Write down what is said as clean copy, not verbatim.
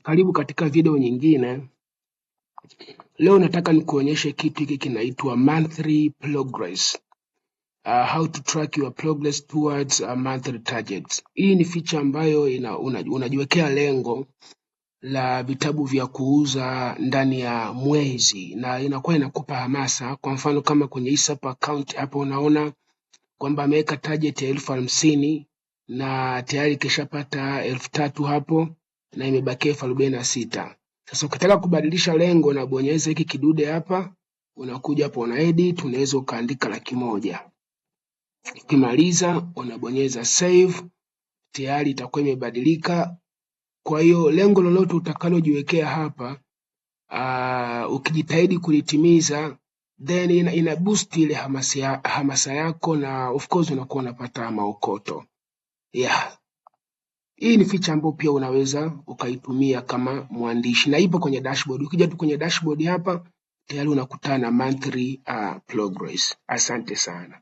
Karibu katika video nyingine. Leo nataka nikuonyeshe kitu hiki kinaitwa monthly progress. How to track your progress towards a monthly target. Hii ni feature ambayo unajiwekea lengo la vitabu vya kuuza ndani ya mwezi na inakuwa inakupa hamasa. Kwa mfano kama kwenye hii account hapo unaona kwamba ameweka target ya 50,000 na tayari kishapata 3,000 hapo na imebakia 46,000. Sasa ukitaka kubadilisha lengo unabonyeza hiki kidude hapa, unakuja hapo una edit, unaweza ukaandika 100,000. Ukimaliza unabonyeza save, tayari itakuwa imebadilika. Kwa hiyo lengo lolote utakalojiwekea hapa ukijitahidi kulitimiza then ina boost ile hamasa yako na of course unakuwa unapata maokoto. Yeah. Hii ni feature ambayo pia unaweza ukaitumia kama mwandishi na ipo kwenye dashboard. Ukija tu kwenye dashboard hapa tayari unakutana na monthly progress. Asante sana.